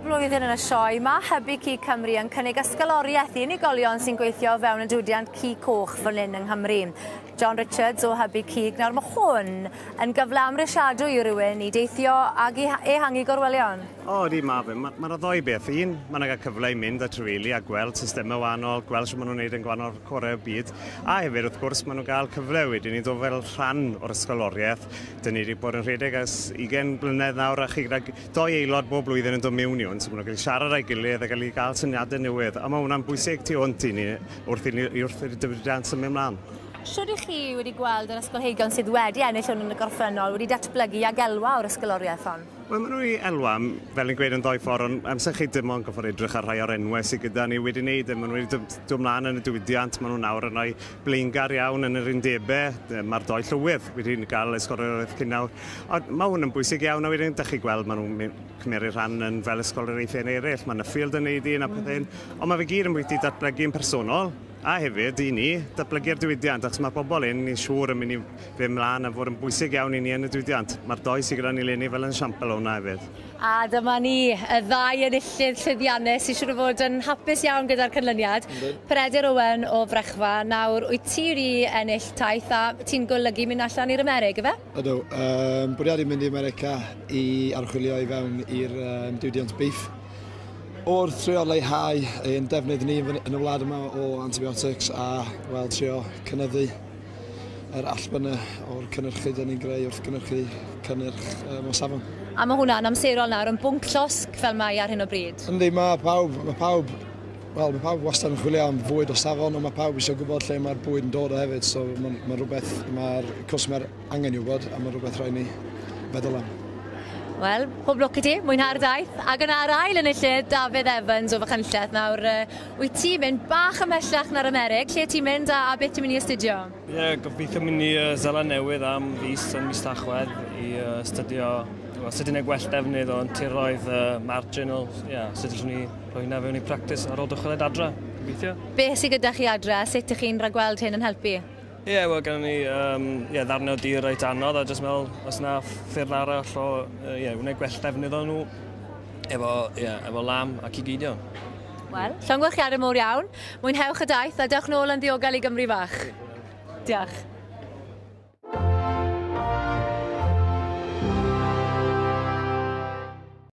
blwyddyn yn y sioe, mae Hybu Cig Cymru yn cynnig ysgoloriaeth i unigolion sy'n gweithio o fewn y diwydiant cig coch fan hyn yng Nghymru. John Richards o Hybu Cig. Nawr mae hwn yn gyfle amhrisiadwy i rywun i deithio ag i ehangu gorwelion. O, ydi, ma fe. Mae ma 'na ddoi beth. Un, mae 'na gael cyfle i mynd a trafeili a gweld systemau wahanol, gweld sut maen nhw'n neud yn gwahanol corau y byd. A hefyd, wrth gwrs, maen nhw'n gael cyfle wedyn i ddod fel rhan o'r ysgoloriaeth. Dyn ni wedi bod yn rhedeg ers 20 blynedd nawr a chi gyda doi aelod bob blwyddyn yn dod mewn i hwn, so maen nhw'n gallu siarad â'i gilydd a gallu gael syniadau newydd. A mae hwnna'n bwysig tu hwnt i ni wrth i ni wrth i'r diwydiant symud ymlaen. Shwd 'ych chi wedi gweld yr ysgolheigion sydd wedi ennill hwn yn y gorffennol wedi datblygu ag elwa o'r ysgoloriaeth hon? Wel, maen nhw wedi elwa, fel ni'n gweud, yn ddoi ffordd, ond amser chi dim ond gorfod edrych ar rhai o'r enwau sydd gyda ni wedi wneud e. Maen nhw wedi dod ymlaen yn y diwydiant, maen nhw nawr yn rhai blaengar iawn yn yr undebau, mae'r doi llywydd wedi cael ysgoloriaeth cyn nawr. Ond mae hwn yn bwysig iawn, a wedyn dych chi gweld maen nhw'n cymeru rhan yn fel ysgoloriaethau eraill, mae Nuffield yn neud un a pethau hyn. Ond mae fe gyd yn wedi datblygu'n personol, a hefyd i ni, datblygu'r diwydiant, achos mae'r bobl hyn, ni'n siŵr yn mynd i fynd mlaen a fod yn bwysig iawn i ni yn y diwydiant. Mae'r doi sydd gyda ni leni fel yn esiampl o hwnna hefyd. A dyma ni, y ddau enillydd llwyddiannus sy'n siŵr o fod yn hapus iawn gyda'r canlyniad. Peredur Owen o Frechfa, nawr wyt ti wedi ennill taith a ti'n golygu mynd allan i'r Amerig, ife? Ydw, bwriadu mynd i America i archwilio i fewn i'r diwydiant beef. Wrth trio leihau ein defnydd ni yn y wlad yma o antibiotics a, wel, trio cynyddu yr allbynna o'r cynnyrchu dyn ni'n greu wrth gynhyrchu cynnyrch o safon. A mae hwnna'n amserol nawr, yn bwnc llosg fel mae ar hyn o bryd. Yndi, mae pawb, wel, mae pawb wastad yn chwilio am fwyd o safon, ond mae pawb eisiau gwybod lle mae'r bwyd yn dod o hefyd, so mae'n ma rhywbeth mae'r cwsmer angen i wybod, a mae'n rhywbeth rhaid ni feddwl am. Wel, pob lwc i ti, mwynhau'r daith. Ac yna'r ail enillydd, Dafydd Evans o Fachynlleth. Nawr, wyt ti'n mynd bach ymhellach na'r Amerig? Lle ti'n mynd a beth ti'n mynd i astudio? Ie, yeah, gobeithio mynd i Seland Newydd am fis yn mis Tachwedd i astudio, well, sut i wneud gwell defnydd o'n tiroedd marginal, ie, yeah, sut allwn ni rhoi hynna fewn i practis ar ôl dychwelyd adre, gobeithio. Beth sydd gyda chi adre a sut ych chi'n rhagweld hyn yn helpu? Ie, yeah, wel, gennym ni yeah, ddarnau o dir reit anodd a jyst meddwl os yna ffyrdd arall o yeah, wneud gwell defnydd o nhw efo, yeah, efo lamb a cig eidion. Wel, llongyfarchiadau mowr iawn. Mwynhewch y daith a dewch nôl yn ddiogel i Gymru fach. Diolch.